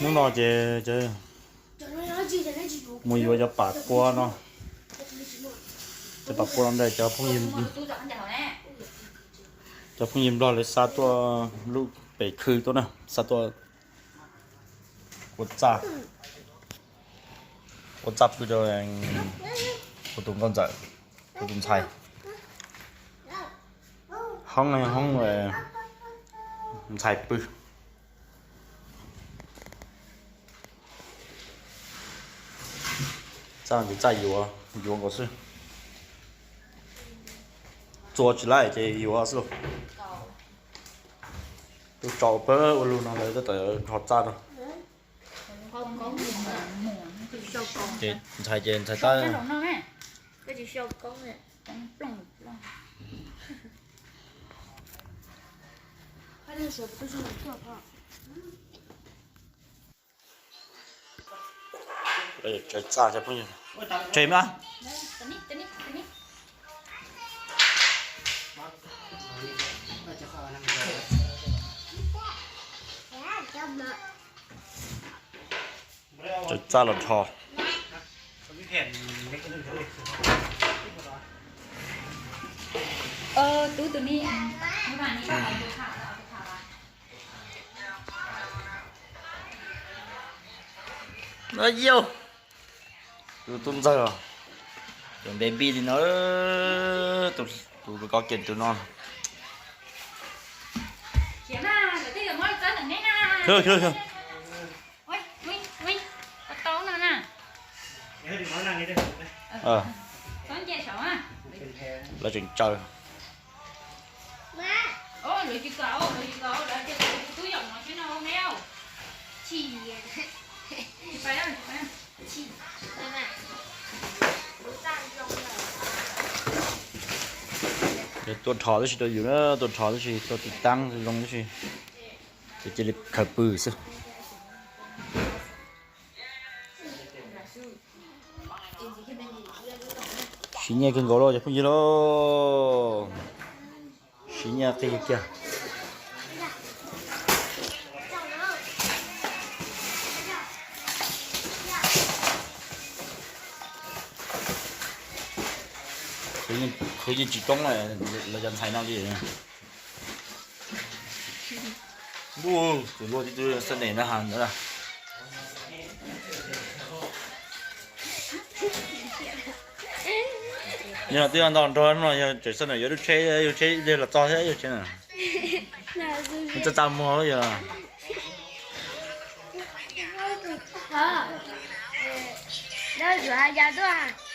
Hnub no ces mus yuav cov pam pua no, cov pam pua no ntawm cov phooj ywg, cov phooj ywg Nplog lawv xa tuaj lub pem khw tuaj na, xa tuaj ua txaj, ua txaj pw rau kuv tus nkauj ntxawm, kuv tus ntxhais, hoob hoob ntxhais pw. Txaj ces txaj yuav, yuav nkaus xwb. Txua tsis laib ces yuav xwb lauj. Tus tsau pab ua lug no lawv tab tom nrho txaj rau. Ces ntxhais ces ntxhais tab, Tsawv txaj cov phooj ywg, tseg mas. Tsawv txaj los rho. Yog tus tub ntxawg, tus baby li no, tus kov kiag tus no. Lawv tseem tsaws. Yog tuaj rho tib si rau yus na, tuaj rho tib si, tuaj tiv taab zoo tib si, ces cia li khaws pw xwb. Siv nyiaj kawg nkaus lauj cov phooj ywg lauj. Siv nyiaj qhia kiag. Khwv yeej tsis coob lawv cov ntxhais no li. Ntuj, tus luaj tib tug xab nes na has ntawd. Yog twb nto nrog no yog tseem xab nes yuav lub tsheb, yog tsheb ib pliag los txog thiab yog tsheb na. Txaj txaj muag yog. Dab zuag has cas tuaj.